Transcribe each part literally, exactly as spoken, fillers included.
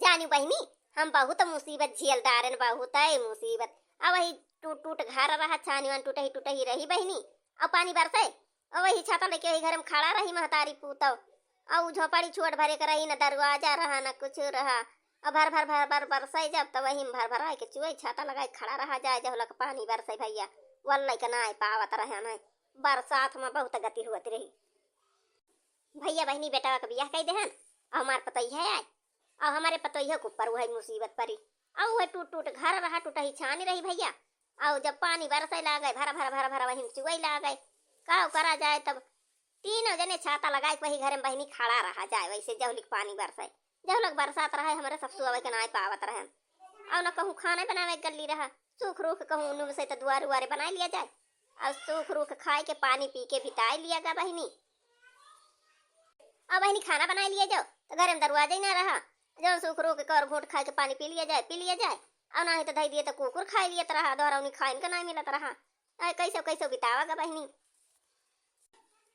जानी बहिनी, हम बहुत मुसीबत झेल डारेन, बहुत है मुसीबत। अब वही टूट टूट घर रहा, छानी वान टूटही टूटही रही बहिनी। अब पानी बरसे, अब वही छाता लेके वही घर में खड़ा रही महतारी पूतौ। अब उ झोपड़ी छोट भरे के रही, न दरवाजा रहा, न कुछ रहा। अब भर भर भर भर बरसे जब, तो वही में भर भर आए के चुए, छाता लगाए खड़ा रहा जाए, जब लग पानी बरसे भैया, वल्ले के ना आए पावत रहे। बरसात में बहुत गति हुअत रही। भैया बहिनी बेटवा के बियाह कइ देहन, अउ हमार पतोहिया आए, अउ हमरे पतोहिया के ऊपर उहइ मुसीबत परी। अउ उहइ टूट टूट घर रहा, टूटही छानी रही भैया। अउ जब पानी बरसइ लागे, भरा भरा भरा भरा वही में चुअइ लागे। का करा जाए तब? तीनों जने छाता लगाए के वही घरे में बहिनी खड़ा रहा जाए, वैसे जहुलिक पानी बरसइ। जहुलक बरसात रहे, हमरे ससुर अवइ के नाय पावत रहन। अउ न कहूँ खाना बनावे के गल्ली रहा, सूख रूख कहूँ नुम से त दुआरे उआरे बनाइ लिया जाए। अउ सूख रूख खाए के पानी पी के बिताइ लिया गा बहिनी। अब बहिनी खाना बनाइ लिया जाओ, त घरे में दरवाजा ही ना रहा। जौन सूख रूख के और घूंट खाए के पानी पी लिया जाए, पी लिया जाए। अउ नाही त धइ दिए त कुकुर खाइ लियत रहा, दोहरौनी खाइन के नाय मिलत रहा। अरे कैसे कैसे बितावा गा बहिनी।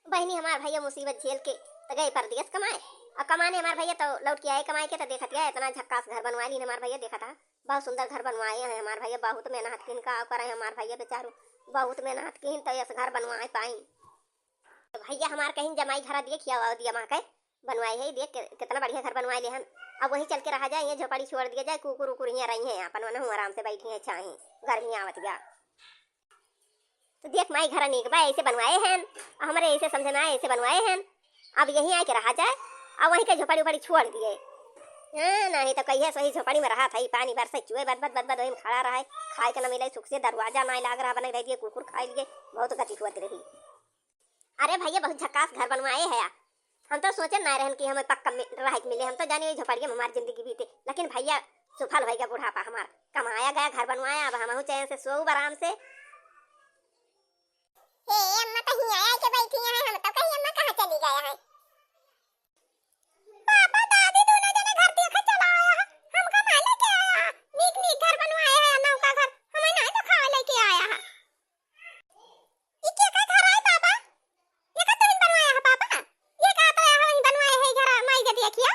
बहिनी हमार भैया मुसीबत झेल के त गए परदेस कमाए। अउ कमाने हमार भैया त लौट के आए कमाए के, त देखत गए इतना झक्कास घर बनवाए लीन हमार भैया, देखत हा। बहुत सुंदर घर बनवाए हैं हमार भैया, बहुत मेहनत किन का करे हमार भैया बेचारू, बहुत मेहनत किन त यस घर बनवाए पाइन। त भैया हमार कहिन जमाई घरा देख आवा, दिया माँ के बनवाए है, देख के, कितना बढ़िया घर बनवाए लेहन। अब वहीं चल के रहा जाए, यहाँ झोपड़ी छोड़ दिया जाए, कुकुर उकुर यहाँ रही हैं, अपन मन आराम से बैठी हैं, छाही, गर्मी आवत बा। त देख माई घरा नीक बा, ऐसे बनवाए हैं, हमरे ऐसे समझ में आए, ऐसे बनवाए हैं। अब यहीं आके रहा जाए, अब वहीं के झोपड़ी उपड़ी छोड़ दिए। हाँ, नाही त कहिए सही झोपड़ी में रहा था, पानी बरसे चुए बद बद बद बद वहीं में खड़ा रहे, खाए के न मिले, सुख से दरवाजा नाय लाग रहा, बने रह दिए, कुकुर खाए लिए, बहुत गति हुअत रही। अरे भैया, बहुत झक्कास घर बनवाए है। हम तो सोचे ना रहन कि हमें पक्का मि-, रहे के मिले। हम तो जाने वही झोपड़िया में हमारी जिंदगी बीते। लेकिन भैया, सुफल होइगा बुढ़ापा हमार। कमाया गया, घर बनवाया, अब हमहू चैन से सोऊब आराम से। हे अम्मा, तो हियाँ आके बैठी हैं, हम तो कही अम्मा कहाँ चली गए हैं। पापा, दादी दोनों जने घर देखे चला आया है, हमका ना लेके आया है। नीक नीक घर बनवाए है, नौका घर, हमें ना दिखावे लेके आया है। ई केका घर आए पापा? ये का तुहिन बनवाया है पापा? ये का तो यहाँ बनवाए है घर, माई के देखियो।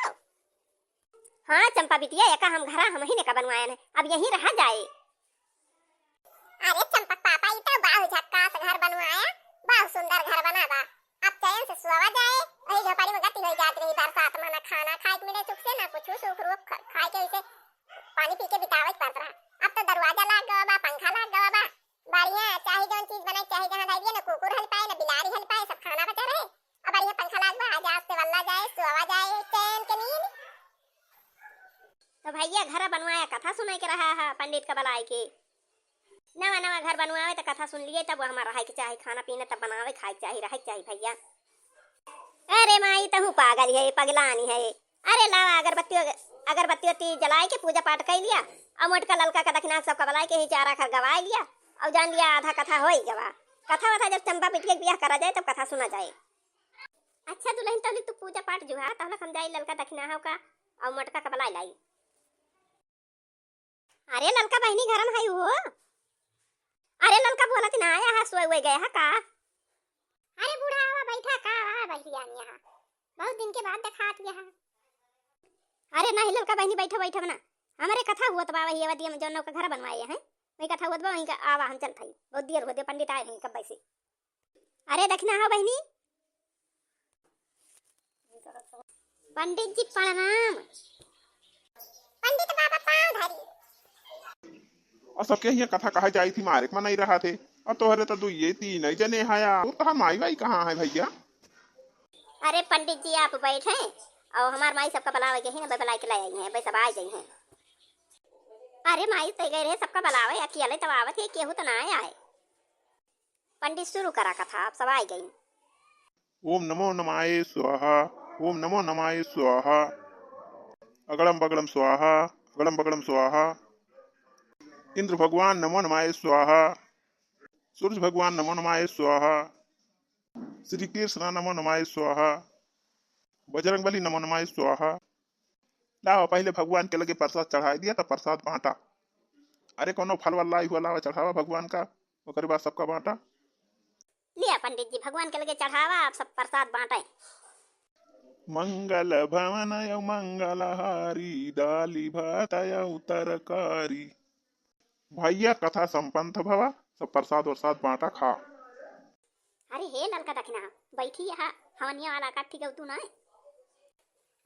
हाँ चंपा बिटिया, एका हम घरा हमही ने का बनवाया है, अब यहीं रहा जाए। अरे चंपक पापा, ई तो बाहु झक्कास घर बनवाया, बाहु सुंदर घर बना बा। अब चैन से सोवा जाए, वही झोपड़ी में गति होई जात रही, बरसात में ना खाना खाए के मिले सुख से, ना कुछ सूख रूख ख-, खाए के, इसे पानी पी के बितावे के पड़त रहा। अब तो दरवाजा लाग गवा बा, पंखा लाग गवा बा, बढ़िया, चाहे जौन चीज बनाए, चाहे जहाँ धइ दिए, न कुकुर हल पाए, न बिलारी हल पाए, सब खाना बचा रहे। अब बढ़िया पंखा लाग बा, आज आज से वल्ला जाए, सोवा जाए, चैन के नींद। तो भैया, घर बनवाया, कथा सुनाए के रहा है पंडित का बलाए के। नवा नवा घर बनवावे तो कथा सुन लिए, तब हमार रहे के चाही, खाना पीना तब बनावे, खाए के चाही, रहे के चाही भैया। अरे माई, तहू पागल है, पगलानी है। अरे लावा अगरबत्ती, अगरबत्ती उत्ती जलाए के पूजा पाठ कर लिया, और मोटका ललका का दक्षिणा सबका बलाए के ही चारा खर गवाए लिया, और जान लिया आधा कथा हो ही गवा। कथा वथा जब चंपा बिटिया के बियाह करा जाए तब कथा सुना जाए। अच्छा दुल्हन, तहले तू पूजा पाठ जुहा, तहले हम जाई ललका दक्षिणा हो का और मोटका का बलाए लाई। अरे ललका बहिनी घरम है हो? अरे ललका बोलत ना आया है, सोए हुए गया है का? अरे बूढ़ा आवा बैठा का, आवा बहिरिया यहाँ, बहुत दिन के बाद देखात गया है। अरे नहीं ललका बहिनी बैठो बैठो ना, हमारे कथा हुआ तो बा वही अवधिया में जौन नौका घर बनवाए हैं, वही कथा हुआ तो बा, वहीं का आवा हम चलत हई, बहुत देर हो दे पंडित आए हैं कब से। अरे दखिना हो बहिनी। पंडित जी प्रणाम। पंडित बाबा पाँव धरी। और सबके हियाँ कथा कहा जाई थी, मारे के मन नहीं रहा थे। और तोहरे तो दुइये तीन ही जने हैं यार। और तोहार माई बाई कहाँ है भैया? अरे पंडित जी आप बैठे और हमार माई सबका बुलावे के ही ना, बुला के ले आई हैं, बस अब आ गई हैं। अरे माई तय गए रहे सबका बुलावे, अकेले तब आवत है, केहू तो ना आए। पंडित शुरू करा कथा, आप सब आए गई। ओम नमो नमाय स्वाहा, ओम नमो नमाय स्वाहा, अगड़म बगड़म स्वाहा, अगड़म बगड़म स्वाहा, इंद्र भगवान नमो नमाय स्वाहा, सूर्य भगवान नमो नमाय स्वाहा, श्री कृष्ण नमो नमाय स्वाहा, बजरंग बली नमो नमाय स्वाहा। लावा, पहिले भगवान के लगे प्रसाद चढ़ाई दिया, तब प्रसाद बाँटा। अरे, कौनो फल वल लाई हुआ, लावा, चढ़ावा भगवान का, ओकरे बाद सबका बाँटा। लिया पंडित जी, भगवान के लगे चढ़ावा, आप सब प्रसाद बाँटे। मंगल भवन अउ मंगलहारी, दाली भात अउ तरकारी। भैया, कथा संपन्न भवा, सब प्रसाद वरसाद बांटा खा। अरे हे ललका दखिना, बैठी यहाँ हवनिया वाला का ठीक तू ना।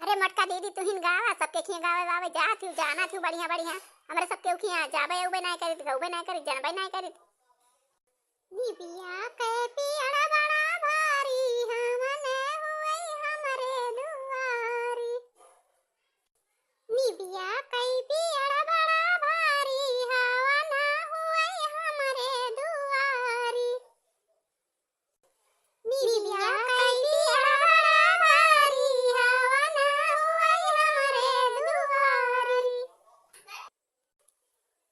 अरे मोटका दीदी, तुहिन गावा, सबके खिया गावे वावे जात हूँ, जानत हूँ बढ़िया बढ़िया। हमरे सबके उखिया जाबे उबे नाय करित, गौबे नाय करित, जनबे नाय करित। निबिया के पेड़ बड़ा भारी, हवन हुई हमरे दुआरी। निबिया के पेड़ बड़ा भारी, हवन हुई हमरे दुआरी। निबिया के पेड़ बड़ा भारी, हवन हुई हमरे दुआरी।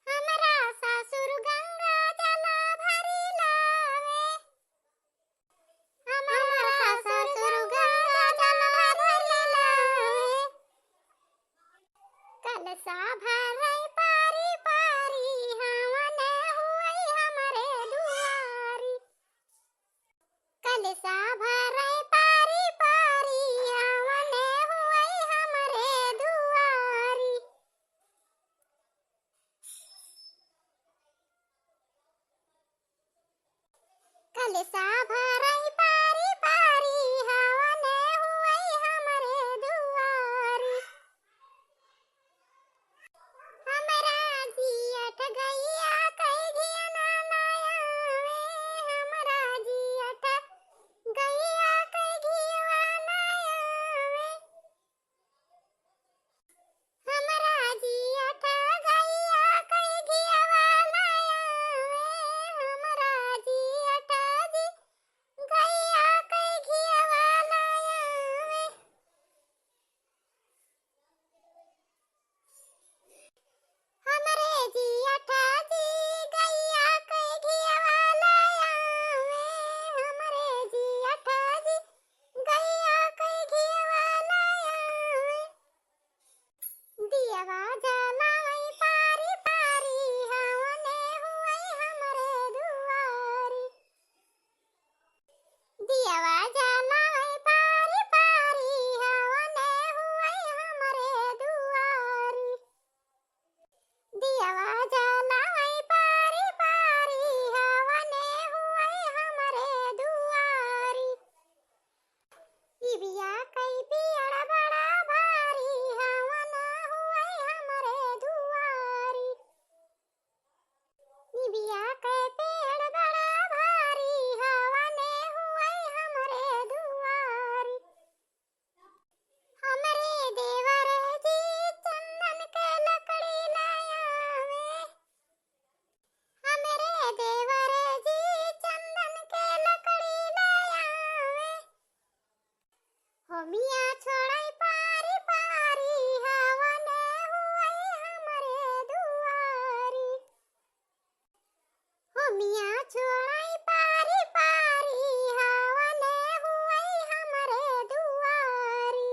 हमरा ससुर गंगा जल भरी लावे। हमरा ससुर गंगा जल भरी लावे। कलसा भरई पारी पारी, हवन हुई हमरे दुआरी। कलसा भरई पारी पारी, हवन हुई हमरे दुआरी। कलसा भरई पारी पारी, हवन हुई हमरे दुआरी। हमरा जियत गइया कई घियवा ना आवे, हमरा जियत गइया कई घियवा ना आवे। हमरा जियत गइया कई घियवा ना आवे, हमरा जियत जी गइया कई घियवा ना आवे। हमरे जियत जी गइया कई घियवा ना आवे, हमरे जियत जी गइया कई घियवा ना आवे। दियवा जलाई पारी पारी, हवन हुई हमरे दुआरी। दियवा जलाई पारी पारी, हवन हुई हमरे दुआरी। दियवा जलाई पारी पारी, हवन हुई हमरे दुआरी। निबिया कई पेड़ बड़ा भारी, हवन हुई हमरे दुआरी। निबिया के पेड़ बड़ा भारी, हवन हुई हमरे दुआरी। हमरे देवर जी चंदन के लकड़ी ले आवे, हमरे देवर जी चंदन के लकड़ी ले आवे। होमिया छोड़ई पारी पारी, हवन हुई हमरे दुआरी। होमिया छोड़ई पारी पारी, हवन हुई हमरे दुआरी।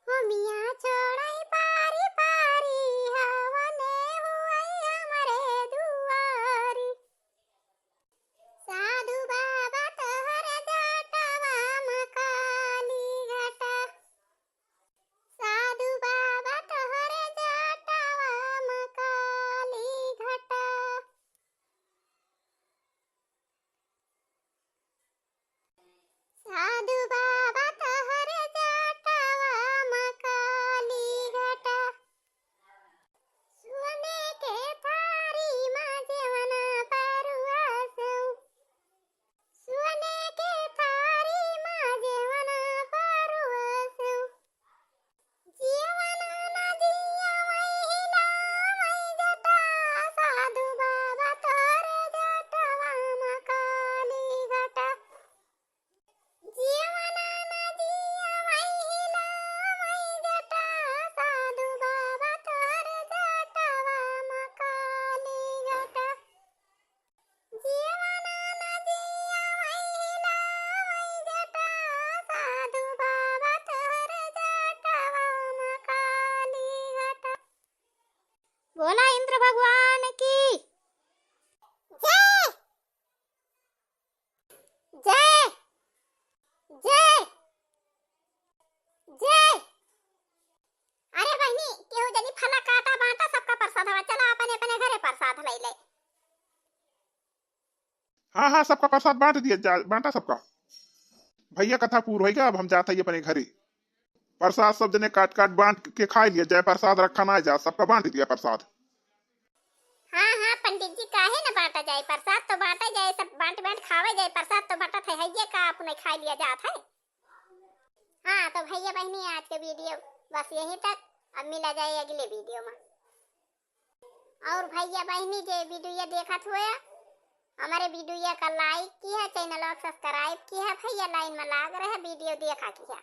होमिया छोड़ई पारी पारी, हवन हुई हमरे दुआरी। साधु बाबा तोहरे जटवा मा काली घटा। साधु बाबा तोहरे जटवा मा काली घटा। साधु बाबा तोहरे जटवा मा काली घटा। सोने के थारी मा जेवन परुआसौ। सोने के थारी मा जेवन परुआसौ। जेवन ना जिया वही हिला वही जटा, साधु बाबा तोरे जटवा मा काली घटा। जेवन ना जिया वही हिला वही जटा, साधु बाबा तोरे जटवा मा काली घटा। जेवन ना जिया वही हिला वही जटा, साधु बाबा तोरे जटवा मा काली घटा। बोला इंद्र भगवान की जय। जय जय। ले। हाँ, हाँ, सबका प्रसाद बाँट दिया जा, बाँटा सबका। भइया, कथा पूर होइगा, अब हम जात हई अपने घरे। प्रसाद सब जने काट काट बाँट के खाइ लिया जाए, प्रसाद रखा नाहीं जा, सबका बाँट दिया प्रसाद। हाँ, हाँ, पंडित जी, काहे न बाँटा जाए, प्रसाद तो बाँटा जाए, सब बाँट बाँट खावे जाए, प्रसाद तो बँटत है, हइये का अपने खाइ लिया जात है। हाँ, तो भइया बहिनी, आज के video बस यहीं तक, अब मिला जाए अगले video मा। और भइया बहिनी, जे video देखत होया, हमरे video का like किहा, channel का subscribe किहा, भइया line मा लाग रहे, video देखा किहा।